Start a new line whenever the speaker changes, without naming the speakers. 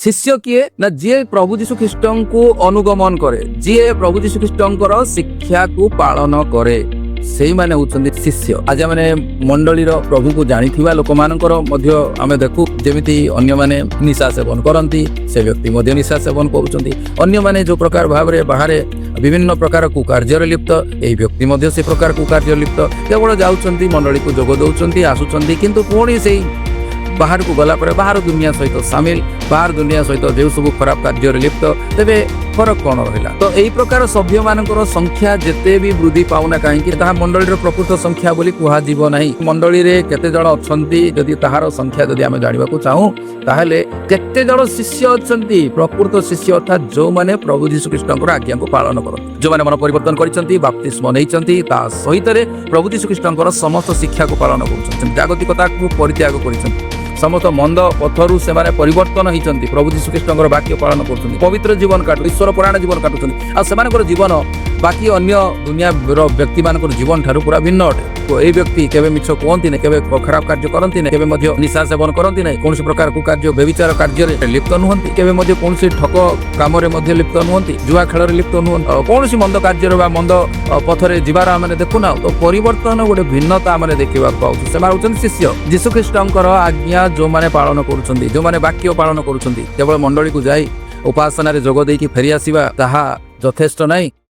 ଶିଷ୍ୟ କିଏ ନା ଯିଏ ପ୍ରଭୁ ଯୀଶୁ ଖ୍ରୀଷ୍ଟଙ୍କୁ ଅନୁଗମନ କରେ, ଯିଏ ପ୍ରଭୁ ଯୀଶୁ ଖ୍ରୀଷ୍ଟଙ୍କର ଶିକ୍ଷାକୁ ପାଳନ କରେ, ସେଇମାନେ ହେଉଛନ୍ତି ଶିଷ୍ୟ। ଆଜି ଆମେ ମଣ୍ଡଳୀର ପ୍ରଭୁକୁ ଜାଣିଥିବା ଲୋକମାନଙ୍କର ମଧ୍ୟ ଆମେ ଦେଖୁ, ଯେମିତି ଅନ୍ୟମାନେ ନିଶା ସେବନ କରନ୍ତି, ସେ ବ୍ୟକ୍ତି ମଧ୍ୟ ନିଶା ସେବନ କରୁଛନ୍ତି। ଅନ୍ୟମାନେ ଯେଉଁ ପ୍ରକାର ଭାବରେ ବାହାରେ ବିଭିନ୍ନ ପ୍ରକାର କୁକାର୍ଯ୍ୟରେ ଲିପ୍ତ, ଏହି ବ୍ୟକ୍ତି ମଧ୍ୟ ସେ ପ୍ରକାର କୁକାର୍ଯ୍ୟରେ ଲିପ୍ତ। କେବଳ ଯାଉଛନ୍ତି, ମଣ୍ଡଳୀକୁ ଯୋଗ ଦେଉଛନ୍ତି, ଆସୁଛନ୍ତି, କିନ୍ତୁ ପୁଣି ସେଇ ବାହାରକୁ ଗଲା ପରେ ବାହାର ଦୁନିଆ ସହିତ ସାମିଲ, ବାହାର ଦୁନିଆ ସହିତ ଯେଉଁ ସବୁ ଖରାପ କାର୍ଯ୍ୟରେ ଲିପ୍ତ। ତେବେ ଫରକ କ'ଣ ରହିଲା? ତ ଏଇ ପ୍ରକାର ସଭ୍ୟମାନଙ୍କର ସଂଖ୍ୟା ଯେତେ ବି ବୃଦ୍ଧି ପାଉନା କାହିଁକି, ତାହା ମଣ୍ଡଳୀର ପ୍ରକୃତ ସଂଖ୍ୟା ବୋଲି କୁହାଯିବ ନାହିଁ। ମଣ୍ଡଳୀରେ କେତେ ଜଣ ଅଛନ୍ତି, ଯଦି ତାହାର ସଂଖ୍ୟା ଯଦି ଆମେ ଜାଣିବାକୁ ଚାହୁଁ, ତାହେଲେ କେତେ ଜଣ ଶିଷ୍ୟ ଅଛନ୍ତି? ପ୍ରକୃତ ଶିଷ୍ୟ ଅର୍ଥାତ୍ ଯେଉଁମାନେ ପ୍ରଭୁ ଯୀଶୁ ଖ୍ରୀଷ୍ଟଙ୍କର ଆଜ୍ଞାକୁ ପାଳନ କରନ୍ତି, ଯେଉଁମାନେ ମନ ପରିବର୍ତ୍ତନ କରିଛନ୍ତି, ବାପ୍ତିସ୍ମ ନେଇଛନ୍ତି, ତା ସହିତରେ ପ୍ରଭୁ ଯୀଶୁ ଖ୍ରୀଷ୍ଟଙ୍କର ସମସ୍ତ ଶିକ୍ଷାକୁ ପାଳନ କରୁଛନ୍ତି, ଜାଗତିକତାକୁ ପରିତ୍ୟାଗ କରିଛନ୍ତି, ସମସ୍ତ ମନ୍ଦ ପଥରୁ ସେମାନେ ପରିବର୍ତ୍ତନ ହେଇଛନ୍ତି, ପ୍ରଭୁ ଯୀଶୁ ଖ୍ରୀଷ୍ଟଙ୍କର ବାକ୍ୟ ପାଳନ କରୁଛନ୍ତି, ପବିତ୍ର ଜୀବନ କାଟୁ, ଈଶ୍ୱର ପରାୟଣ ଜୀବନ କାଟୁଛନ୍ତି। ଆଉ ସେମାନଙ୍କର ଜୀବନ ବାକି ଅନ୍ୟ ଦୁନିଆର ବ୍ୟକ୍ତିମାନଙ୍କର ଜୀବନ ଠାରୁ ପୁରା ଭିନ୍ନ ଅଟେ। ଏଇ ବ୍ୟକ୍ତି କେବେ ମିଛ କୁହନ୍ତି ନାହିଁ, କେବେ ଖରାପ କାର୍ଯ୍ୟ କରନ୍ତି ନାହିଁ, କେବେ ମଧ୍ୟ ନିଶା ସେବନ କରନ୍ତି ନାହିଁ, କୌଣସି ପ୍ରକାର କୁକାର୍ଯ୍ୟ, ବ୍ୟଭିଚାର କାର୍ଯ୍ୟରେ ଲିପ୍ତ ନୁହନ୍ତି, କେବେ ମଧ୍ୟ କୌଣସି ଠକ କାମରେ ମଧ୍ୟ ଲିପ୍ତ ନୁହନ୍ତି, ଜୁଆ ଖେଳରେ ଲିପ୍ତ ନୁହନ୍ତି, କୌଣସି ମନ୍ଦ କାର୍ଯ୍ୟରେ ବା ମନ୍ଦ ପଥରେ ଯିବାର ଆମେ ଦେଖୁନାହୁଁ। ତ ପରିବର୍ତ୍ତନ, ଗୋଟେ ଭିନ୍ନତା ଆମେ ଦେଖିବାକୁ ପାଉଛୁ। ସେମାନେ ହେଉଛନ୍ତି ଶିଷ୍ୟ। ଯୀଶୁଖ୍ରୀଷ୍ଟଙ୍କର ଆଜ୍ଞା ଯେଉଁମାନେ ପାଳନ କରୁଛନ୍ତି, ଯେଉଁମାନେ ବାକ୍ୟ ପାଳନ କରୁଛନ୍ତି। କେବଳ ମଣ୍ଡଳୀକୁ ଯାଇ ଉପାସନାରେ ଯୋଗ ଦେଇକି ଫେରି ଆସିବା ତାହା ଯଥେଷ୍ଟ ନାହିଁ।